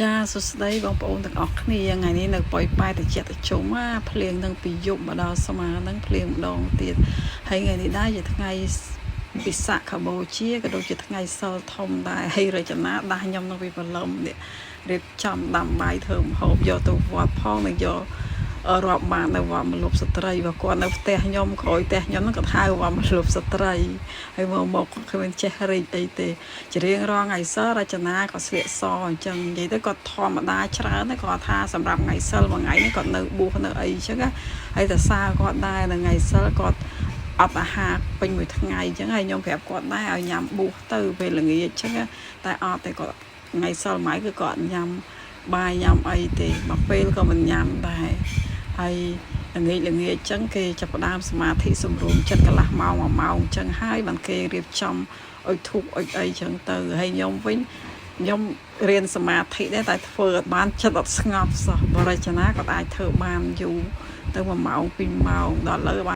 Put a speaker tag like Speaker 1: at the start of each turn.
Speaker 1: ចាសួស្តីបងប្អូនទាំងអស់គ្នាថ្ងៃនេះនៅប៉ោយប៉ែតតិចតិជុំណាភ្លៀងនឹងពីយប់មកដល់ស្មើនឹងភ្លៀងម្ដងទៀតហើយថ្ងៃនេះដែរជាថ្ងៃពិសាខបូជាក៏ដូចជាថ្ងៃសិលធំដែរហើយរចនាដាស់ខ្ញុំនៅពីព្រលឹមនេះរៀបចំដាំបាយធ្វើម្ហូបយកទៅវត្តផងនិងយករាប់បាននៅវត្តមលុបស្ត្រីបើគាត់នៅផ្ទះខ្ញុំក្រោយផ្ទះខ្ញុំហ្នឹងគាត់ហៅវត្តមលុបស្ត្រីហើយមកមកគាត់គ្មានចេះរីកអីទេ ជារៀងរាល់ថ្ងៃសិលរចនាក៏ស្លៀកសអញ្ចឹងនិយាយទៅគាត់ធម្មតាច្រើនណាស់គាត់ថាសម្រាប់ថ្ងៃសិលមួយថ្ងៃនេះគាត់នៅបួសនៅអីអញ្ចឹងណាហើយតែសារគាត់ដែរនៅថ្ងៃសិលគាត់អត់អាហារពេញមួយថ្ងៃអញ្ចឹងហើយខ្ញុំប្រាប់គាត់ដែរឲ្យញ៉ាំបួសទៅពេលល្ងាចអញ្ចឹងណាតែអត់ទេគាត់ថ្ងៃសិលមួយគឺគាត់ញ៉ាំបាយញ៉ាំអីទេមួយពេលក៏មិនញ៉ាំដែរហើយល្ងាចល្ងាចអញ្ចឹងគេចាប់ផ្ដើមសមាធិសម្រួមចិត្តកន្លះម៉ោងមួយម៉ោងអញ្ចឹងហើយបានគេរៀបចំ អុជធូបអុជអីចឹងទៅហើយខ្ញុំវិញខ្ញុំរៀនសមាធិដែរតែធ្វើអត់បានចិត្តអត់ស្ងប់សោះបរិចនាក៏អាចធ្វើបានយូរទៅ1ម៉ោង2ម៉ោងដល់លើបាន